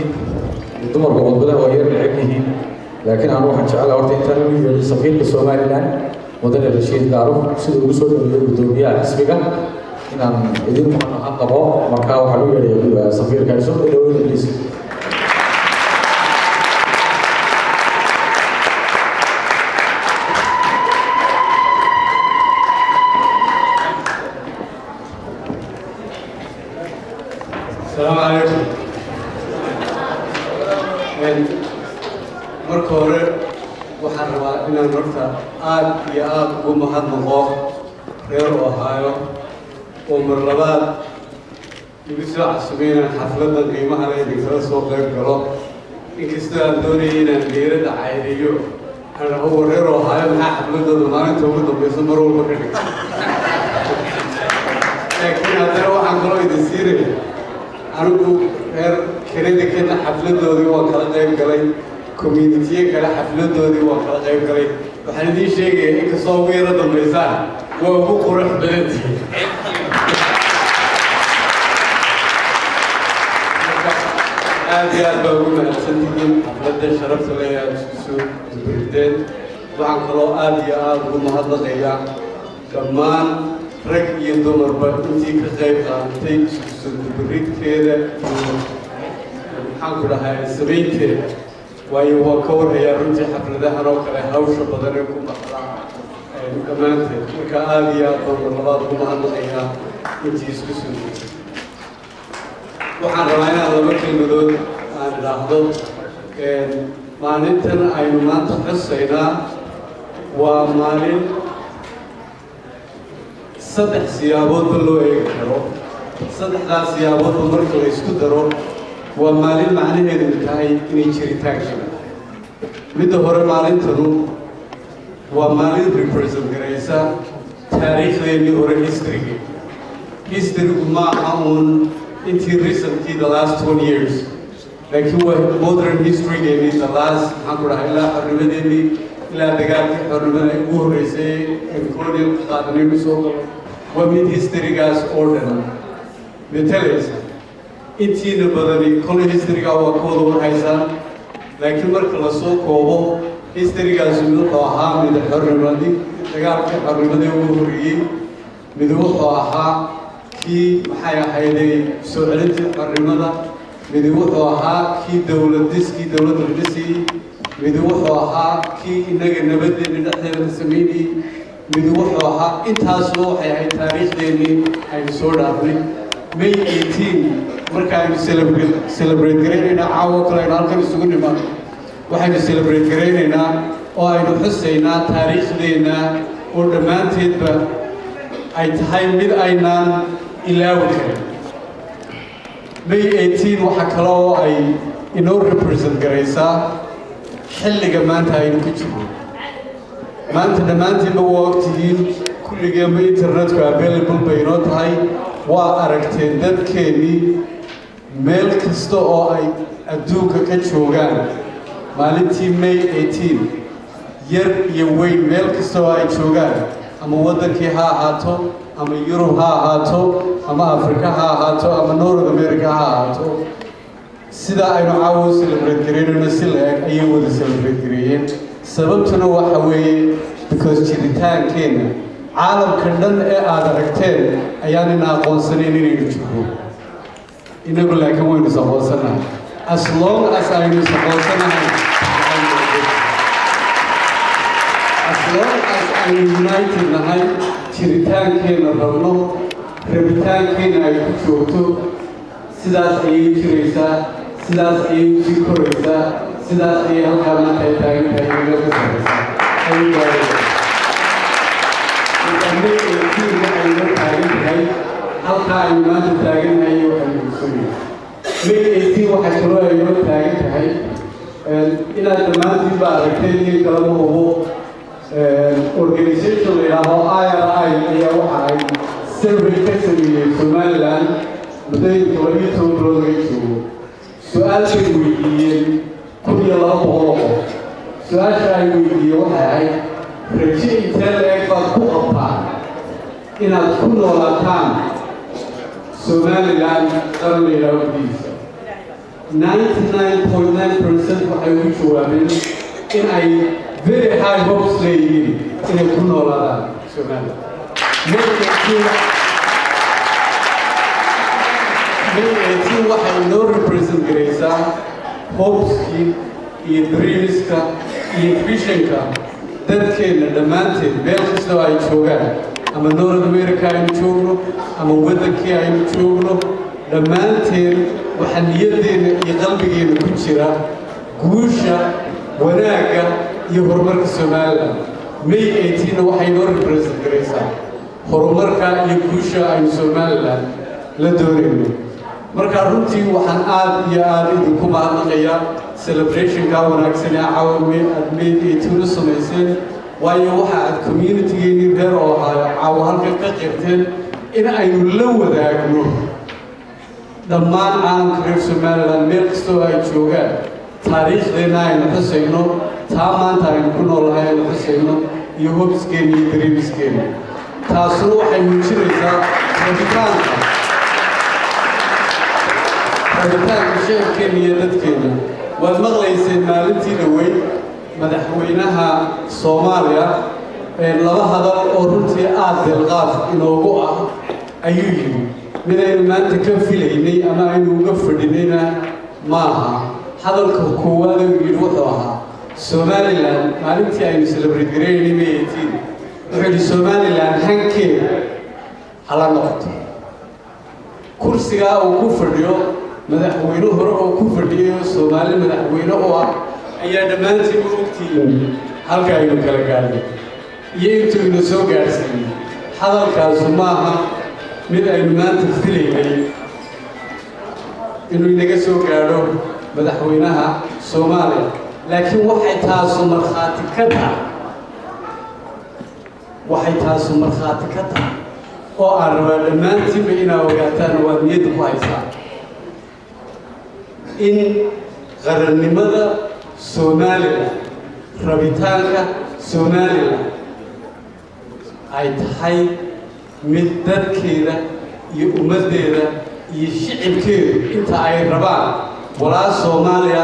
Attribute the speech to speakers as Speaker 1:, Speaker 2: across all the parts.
Speaker 1: Mahadsantihiin. Dumarku khudbadaha waa yar neceb yihiin, laakiin anu waxaan jecelahay horta intaan u yeedhin safiirka Somaliland, mudane Rashiid Gaaruf, sida ugu soo dhaweeyo guddoomiyaha xisbiga, inaan idin mahadnaqo. Markaa waxaan u yeedhaya safiirka. Soo dhaweyna, please.
Speaker 2: Asalaamu calaykum. Marka hore waxaan rabaa inaan horta aad iyo aada ugu mahadnaqo reer Ohio oo mar labaad igu soo casumay inaan xafladdan qiimaha leh idinkala soo qayb galo, inkastoo aan doonayay inaan dheeradda cayriyo, aan rabo war reer Ohio maxaa xafladooda maalinta ugu dambaysa mar walba ka dhigta. Laakiin haddana waxaan kaloo idin siinaya, anigu reer Connecticut xafladoodii waan kala qayb galay, community-yo kale xafladoodii waan kala qayb galay. Waxaan idiin sheegayaa, inkastoo ugu yaro dambaysaan, waa ugu qurux badantihiin. Marka aad iyo aad baa ugu mahadsantihiin xafladda sharafta leh aad isku soo dubrideen. Waxaan kaloo aad iyo aad ugu mahadnaqayaa dhammaan rag iyo dumarba intii ka qayb qaadatay isku soo dubaridkeeda iyo, maxaan ku dhahay, samaynteeda, waayo waan ka warhayaa runtii xafladahan oo kale hawsha badan ee ku baxda dhammaanteed. Marka aada iyo aad baan mar labaad ugu mahadnaqayaa intii isku soo dubay. Waxaan rabaa inaan laba kelmadood aan idhaahdo. Maalintan aynu maanta xusaynaa waa maalin saddex siyaaboodba loo eegi karo. Saddexdaas siyaaboodba marka la isku daro, waa maalin macnaheedu tahay inay jiritaankeeda. Midda hore, maalintanu waa maalin represent garaysa taariikhdeennii hore, history-gii. History-gu ma aha uun intii recently, the last 20 years, laakiin waa modern history-geennii, the last, maxaan ku dhahay, ilaa xornimadeennii, ilaa dagaalkii xornimada ay ugu horreysay ee colonial ka qaadanaynu soo galo. Waa mid history-gaas oo dhan metelaysa. Intiina badani kolay history-gaa waa ka wada warhaysaan, laakiin marka lasoo koobo, history-gaasi mid wuxuu ahaa mid xornimadii, dagaalkii xornimadii ugu horreeyey. Mid wuxuu ahaa kii, maxay ahayday, soo celintii xornimada. Mid wuxuu ahaa kii dowlad dhiskii, dowladda la dhisayey. Mid wuxuu ahaa kii innaga nabadeenni dhexdeeda la samaynayey. Mid wuxuu ahaa, intaasba waxay ahayd taariikhdeenii aynu soo dhaafnay. May 18 marka aynu celebrate garaynaynaa caawo kale aynu halkan isugu nimaano, waxaynu celebrate garaynaynaa oo aynu xusaynaa taariikhdeenna oo dhammaanteedba ay tahay mid aynaan ilaawi karin. May 18 waxaa kale oo ay inoo represent garaysaa xilliga maanta aynu ku jirno. Maanta dhammaantiinba waa ogtihiin, kulligeenba internetku available bay inoo tahay. Waa aragteen dadkeennii meel kasta oo ay adduunka ka joogaan maalintii May 18, yar iyo weyn, meel kasta oo ay joogaan, ama waddankii ha ahaato, ama Yurub ha ahaato, ama Afrika ha ahaato, ama North America ha ahaato, sidaa aynu caawa u celebrate garaynayno si la eg ayay wada celebrate gareeyeen. Sababtuna waxa weeye because jiritaankeenna caalamka dhan ee aada aragteen ayaanina aqoonsanayn inaynu jirno inagu, laakiin waynu is aqoonsanahay. As long as aynu is aqoonsanahay, as long as aynu united nahay, jiritaankeenna rabno, rabitaankeenna ay ku joogto, sidaas ayay jiraysaa, sidaas ayay usii koraysaa, sidaas ayay halkaa maanta ay taagan tahay meel ka sarraysaa ayay gaaraysaa. May 18 waxay noo taagan tahay halkaa aynu maanta taagannahay iyo waxaynu ogsoonyahay. May 18 waxay kaloo ay noo taagan tahay inaad dhammaantiin ba aragteen iyo kalama hubo, organization la yidhaaho IRI ayaa waxa ay survey ka sameeyey Somaliland muddooyinka 12 bilood laga joogo. Su-aal bay weydiiyeen 1200 oo qof. Su-aasha ay weydiiyeen waxay ahayd: rajo intee la-eg baad ku qabtaan inaad ku noolaataan Somaliland qaran la yidhaaho gudihiisa? 99.9% waxay ugu jawaabeen in ay very high hopes leeyihiin inay ku noolaadaan Somaliland. May 18 waxay noo represent garaysaa hopeskii iyo dreamska iyo visionka dadkeenna dhammaanteed, meel kastoo ay joogaan, ama North America aynu joogno ama waddankii aynu joogno. Dhammaanteen waxaa niyaddeenna iyo qalbigeenna ku jira guusha, wanaagga iyo horumarka Somaliland. May 18 waxay noo represent garaysaa horumarka iyo guusha aynu Somaliland la doonayno. Marka runtii waxaan aad iyo aad idinku mahadnaqayaa celebrationka wanaagsan ee caawa aad May 18 u samayseen, waayo waxa aad communitygeenii reer Ohio caawa halkan ka qirteen in aynu la wadaagno dhammaan caalamka reer Somaliland meel kastoo ay joogaan taariikhdeenna aynu xusayno, taa maanta aynu ku noolnahay aynu xusayno, iyo hopeskeena iyo dreamskeena. Taasuna waxay muujinaysaa rabitaanka shicibkeenna iyo dadkeenna. Waad maqlayseen maalintii dhoweyd madaxweynaha Soomaaliya ee laba hadal oo runtii aad delqaaf inoogu ah ayuu yidhi. Mid aynu maanta ka filaynay ama aynu uga fadhinayna maaha. Hadalka koowaad uu yidhi wuxuu ahaa Somaliland, maalintii aynu celebrate garaynay May 18, wuxuu yidhi: "Somaliland hankeeda hala noqoto." Kursigaa uu ku fadhiyo madaxweyne hore oo ku fadhiyay oo Soomaali madaxweyne u ah ayaa dhammaantiin u ogtihiin halka aynu kala gaadhnay iyo intuu ina soo gaadhsiiyey. Hadalkaasu maaha mid aynu maanta filaynay inuu inaga soo gaadho madaxweynaha Soomaaliya, laakiin waxay taasu markhaati ka tahay oo aan rabaa dhammaantiinba inaa ogaataan oo aad niyadda ku haysaa in qarannimada Somaliland, rabitaanka Somaliland ay tahay mid dadkeeda iyo ummaddeeda iyo shicibkeedu inta ay rabaan, walaa Soomaaliya,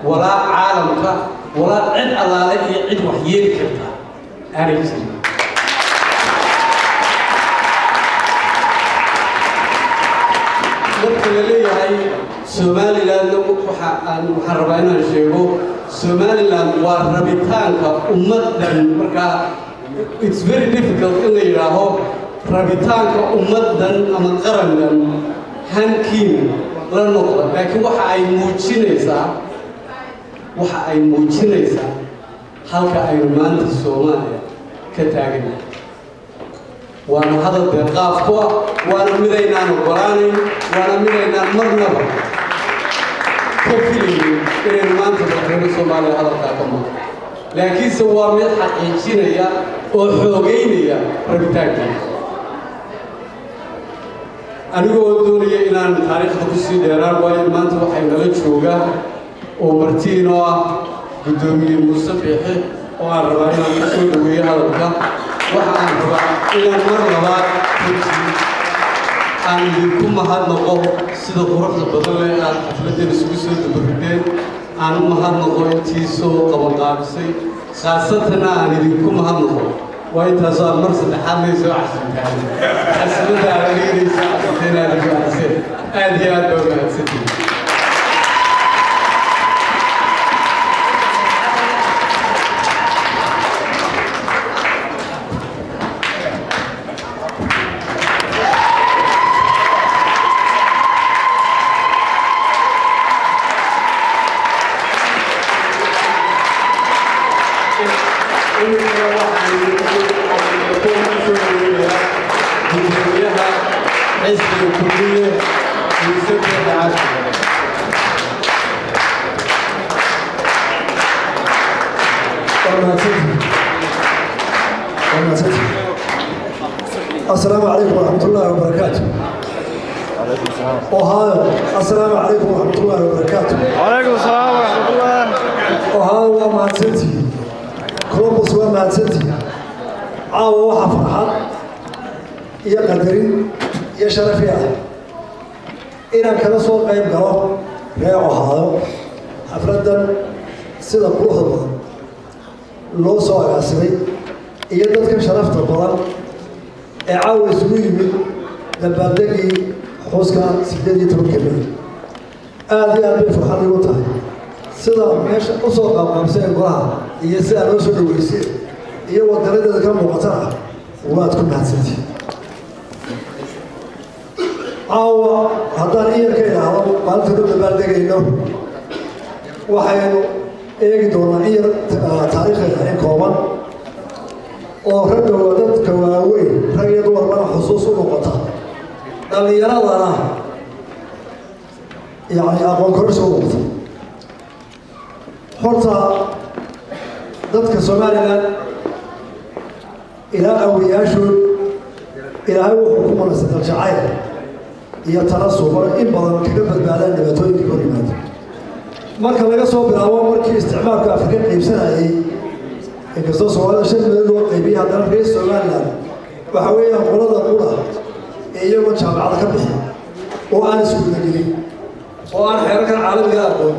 Speaker 2: walaa caalamka, walaa cid allaale iyo cid wax yeeli karta aanay jirin. Marka la leeyahay Somalilandna, waxaan rabaa inaan sheego Somaliland waa rabitaanka ummaddan. Markaa it's very difficult in la yidhaaho rabitaanka ummaddan ama qarandan hankiina la noqda, laakiin waxa ay muujinaysaa halka aynu maanta Soomaaliya ka taaganahay. Waana hadal deeqaaf ku ah, waana midaynaan ogolaanayn, waana midaynaan marnaba ka filaynin inaynu maanta madaxweyne Soomaaliya hadalkaa ka maqlo, laakiinse waa mid xaqiijinaya oo xoogeynaya rabitaankeeda. Anigoo doonaya inaan taariikhda kusii dheeraan, waayo maanta waxay nala joogaa oo martiinoo ah guddoomiye Muuse Biixi oo aan rabaa inaan ku soo dhaweeyo hadalka, waxa aan rabaa inaan mar labaad runtii aan idinku mahadnaqo sida quruxda badan leh aad xafladdan isugu soo dabarideen, aan u mahadnaqo intii soo qabanqaabisay, khaasatanna aan idinku mahadnaqo waa intaasoo aad mar saddexaad lay soo casuntaan. Xasimadda aad aniganay soo casunteen, aad igu mahadsan, aad iyo aad baa mahadsantihin. Iminkana waxaan kusoo dhaweynayaa gudoomiyaha xisbiga Kulmiye, Muuse Biixi Cabdi.
Speaker 3: Waa mahadsantihin, waa mahadsantihin. Assalaamu calaykum waraxmat ullaahi wabarakaatu. Ohio, assalaamu calaykum waraxmat ullaahi wabarakaatu.
Speaker 4: وعليكم السلام ورحمة الله.
Speaker 3: Ohio waa mahadsantihin, Columbus waa mahadsantihin. Caawa waxaa farxad iyo qadarin iyo sharafi ah inaan kala soo qayb galo. Reer Ohio, xafladdan sida quruxda badan loo soo agaasimay iyo dadka sharafta badan ee caawa isugu yimid dabaaldegii xuska 18-ka May, aada iyo aad bay farxad igu tahay sida meesha usoo qaabqaabseen golaha iyo sidaa loo soo dhaweyseen iyo wadanadeeda ka muuqatana. Waad ku mahadsantihin. Caawa haddaan iyar ka idhaahdo maalinta nu dabaaldegayno, waxaynu eegi doonaa in yar taariikhdeeda in kooban oo ragga waa dadka waaweyn, rag iyo dumarkana xusuus u noqota, dhallinyaradana yacni aqoon kororsi u noqota. Horta dadka Somaliland ilaa awiyaashood Ilaahay wuxuu ku manasay daljacayl iyo tanasubar in badan kaga badbaadaan dhibaatooyinka hor yimaada. Marka laga soo bilaabo markii isticmaalka Afrika qaybsanayay, inkastoo Soomaalida shan meelood loo qaybiyey, haddana reer Somaliland waxa weeyaan qolada qura ee iyagoo jaamacada ka bixin oo aan iskuulla gelin oo aan xeerarkan caalamiga aqoon,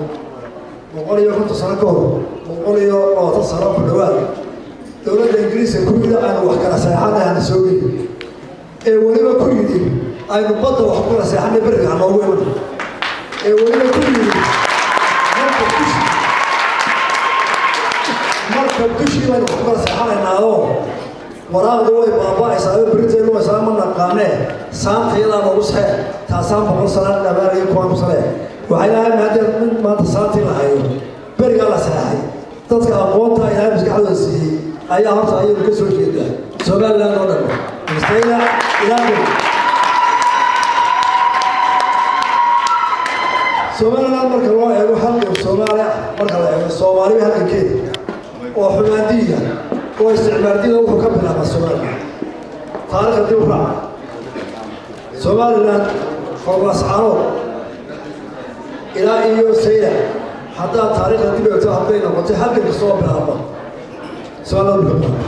Speaker 3: 150 sano ka hor, 120 sano ku dhawaad, dowladda Ingiriiska ku yidhi aynu wax kala seexanay hana soo gelin, ee weliba ku yidhi aynu badda wax ku kala seexanay, beriga ha noogu iman, ee weliba ku yidhi marka dushii baynu wax ku kala seexanaynaao, waraaqdu way baaba'aysaa oo Britain waysaa ma naqaanee, saanta iyadaa noogu saxee, taasaan 100 sana dhamaanaya kuwaan ku sanee. Waxay lahay maadaama mid maanta saantii la hayo berigaa la saxeexay, dadka aqoonta Ilaahay maskaxdooda siiyey ayaa horta ayagu ka soo jeeda Somaliland oo dhan mustayla ilaa Somaliland. Marka loo eego halgan Soomaaliya, marka la eego Soomaaliba halgankeeda oo xumaandiida oo isticmaaldiida, wuxuu ka bilaabaa Somaliland. Taariikhda dib u raaca, Somaliland from Lascaanood ilaa iyo Saylac haddaad taariikhda dib eegto, hadday noqotay halganka soo bilaabma Somaliland ka bilaaba.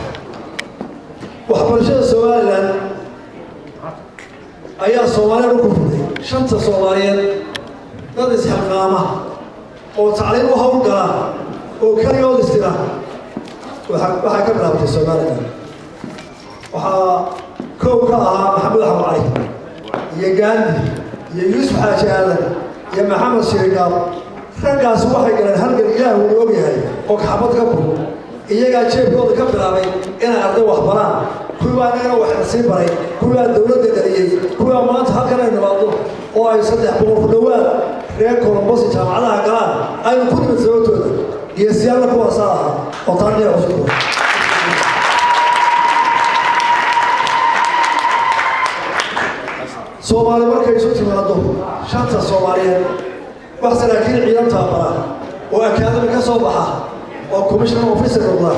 Speaker 3: Waxbarashada Somaliland ayaa Soomaalida ku fiday. Shanta Soomaaliyeed dad isxilqaama oo tacliim u hawlgala oo keligood istira waxaa ka bilaabtay Somaliland. Waxaa koow ka ahaa Maxamed Axmed Cali iyo Gandhi iyo Yuusuf Xaaji Aadan iyo Maxamed Shirigaab. Raggaasi waxay galeen halgan Ilaah uu og yahay oo kaxabad ka bur, iyagaa jeebkooda ka bilaabay inay arday wax baraan. Kuwii annagana waxna sii baray, kuwii dowladda dhaliyey, kuwii maanta halkan ay nimaado oo ay 300 ku dhowaad reer Columbus jaamacadaha galaan aynu ku nimid sababtooda, geesiyaalna kuwaasaa ahaa oo taariikhda cusub. Soomaali markay isu timaado, shanta Soomaaliyeed, wax saraakiil ciidan tababara oo academy ka soo baxa oo commissioner officer noqda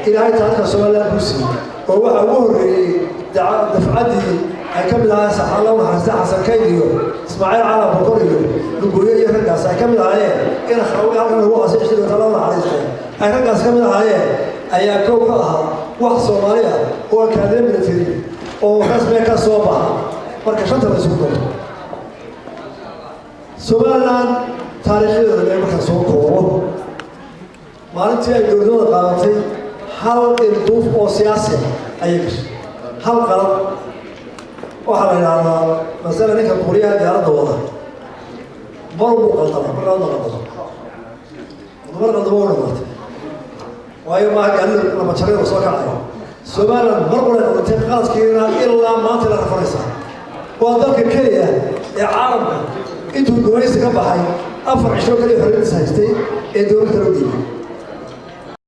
Speaker 3: Ilaahay taariikhda Somaliland kuu siiyey, oo waxaa ugu horreeyey dafcaddii ay ka mid ahaayeen saxaalla naxariista Xasan Kayd iyo Ismaaciil Cala Bokor iyo Lugooye iyo raggaas ay ka mid ahaayeen, in khawga halkan lagu aasay xishii tala naxariistay ay raggaas ka mid ahaayeen, ayaa kow ka ahaa wax Soomaali ah oo academy military oo rasmiga ka soo baxa marka shanta la isugu daro. Somaliland taariikhyadeeda mee markaan soo koobo, maalintii ay dowladnimada qaadatay hal ilduuf oo siyaasi ah ayay gashay, hal qalad. Waxaa la yidhaahdaa masala ninka duuliyaha diyaaradda wada mar buu qaldama, mar labaad ma qaldamo, mar qaldamo u dhamaatay, waayo maaha gaarida lama jaray soo kacayo. Somaliland mar qolay qaldantay, qaladkiina ilaa maanta la rafanaysaa. Waa dalka keliya ee caalamka intuu gumaysi ka baxay 4 cisho kaliya xorriyadiisa haystay ee dowlad kale u dhiibay.